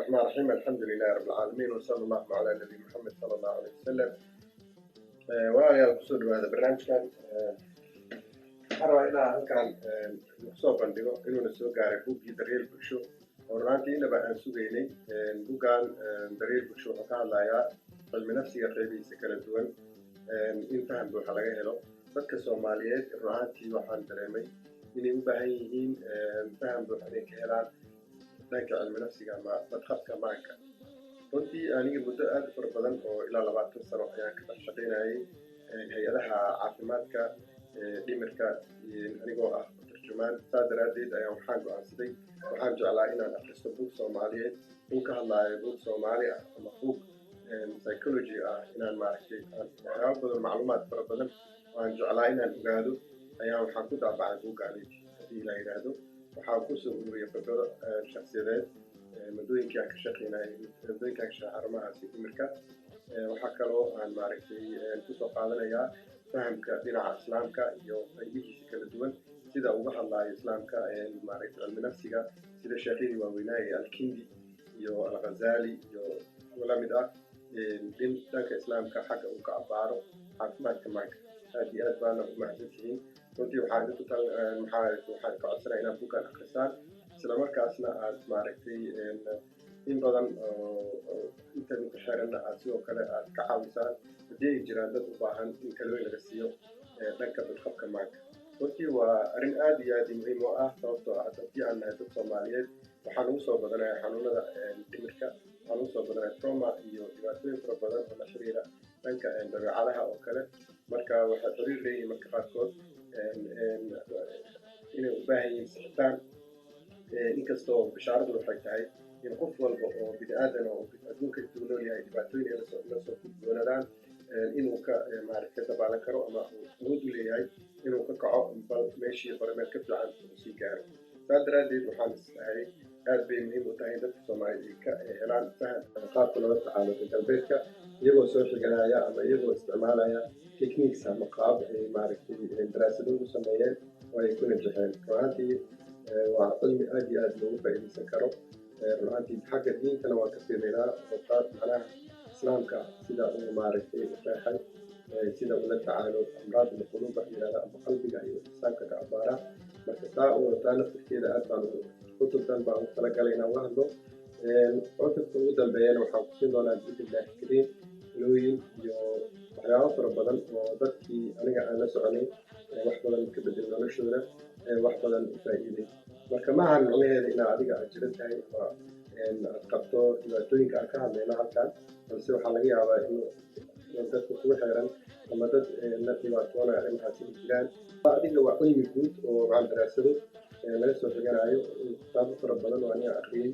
الرحمن الرحيم، الحمد لله رب العالمين، وصلى الله على نبي محمد صلى الله عليه وسلم. Walaalayaal, kusoo dhawaada barnaamijkan. Waxaan rabaa inaa halkan kusoo bandhigo inuuna soo gaaray buggii Daryeel Bulsho oo runaantii inaba aan sugaynay. Buggan Daryeel Bulsho wuxuu ka hadlayaa cilmi nafsiga qeybihiisa kala duwan in faham buuxa laga helo. Dadka Soomaaliyeed run ahaantii waxaan dareemay inay u baahan yihiin faham buuxa inay ka helaan dhanka cilmi nafsiga ama badqabka maanka. Runtii aniga muddo aada u fara badan oo ilaa 20 sano ayaan ka dhex shaqaynayay hay-adaha caafimaadka dhimirka, anigoo ah tarjumaan. Saas daraaddeed ayaan waxaan go-aansaday, waxaan jeclaa inaan akhristo buug Soomaaliyeed, buug ka hadlaayo, buug Soomaali ah ama buug psychology ah, inaan maaragtay waxyaabo badan, macluumaad fara badan aan jeclaa inaan ogaado ayaa waxaan ku daabacay buuggaani. Haddii la yidhaahdo, waxaan kusoo ururiyay khibrado shakhsiyadeed muddooyinkii aan ka shaqeynayay, muddooyinkii aan ka shaqeynay xarumahaasi dhimirka. Waxaa kaloo aan maaragtay kusoo qaadanayaa fahamka dhinaca Islaamka iyo qaybihiisa kala duwan, sida uga hadlaayo Islaamka maaragtay cilmi nafsiga, sida sheekhyadii waaweynaa ee Alkindi iyo Alghazali iyo kuwa la mid ah, dhanka Islaamka xagga uu ka abaaro caafimaadka maanka. Aad iyo aad baana u mahadsantihiin. Runtii waxaa idinku tal maxaa waxaan ka codsanaya inaad buuggan akhrisaan, isla markaasna aad maaragtay in badan oo inta idinku xeeranna aad sidoo kale aad ka caawisaan haddii ay jiraan dad u baahan in talooyin laga siiyo dhanka badqabka maanka. Runtii waa arrin aad iyo aad muhiim u ah, sababtoo ah haddii aan nahay dad Soomaaliyeed, waxaa nagu soo badanaya xanuunada dhimirka, waxaa nagu soo badanaya trauma iyo dhibaatooyin fara badan oo la xiriira dhanka dabeecadaha oo kale. Marka waxay xiriir leeyihiin marka qaarkood inay u baahan yihiin sixitaan, inkastoo bishaaradu waxay tahay in qof walba oo bini aadan oo adduunka intuu nool yahay dhibaatooyin ay lasoo gudboonadaan inuu ka maaragtay ka dabaalan karo ama uu awood u leeyahay inuu ka kaco, bal meeshii hore meel ka fiican uu sii gaaro. Saas daraaddeed waxaan isdahay aad bay muhiim u tahay in dadka Soomaaliyeed ay ka helaan faham qaabka loola tacaalo reer galbeedka, iyagoo soo xiganaya ama iyagoo isticmaalaya techniques ama qaab ay maaragtay daraasado ugu sameeyeen oo ay ku najaxeen. Runaantii waa cilmi aad iyo aad loogu faa'iidaysan karo. Runaantii xagga diintana waan ka fiirinaynaa oo qaab macnaha Islaamka sida uu maaragtay u qeexay sida uu la tacaalo amraad alquluub wax yidhahda ama qalbiga iyo Islaamka ka abaaraa. Marka taa oo taa naftirkeeda aad baan kutubtan baan ugu talagalay inaan uga hadlo. Cutubka ugu dambeeyana waxaan kusin doonaa, biidnillahi kariim, talooyin iyo waxyaabo fara badan oo dadkii aniga aan la soconay wax badan ka bedel noloshooda, wax badan u faa'iiday. Marka ma ahan micnaheeda inaa adiga aad jiran tahay ama aad qabto dhibaatooyinka aan ka hadlayno halkan, balse waxaa laga yaabaa in dadka kugu xeeran ama dad la dhibaatoonaya arrimahaasi ay jiraan. Adiga waa cilmi guud oo waxaan daraasado laga soo xiganayo kitaabo fara badan oo aniga akhriyey.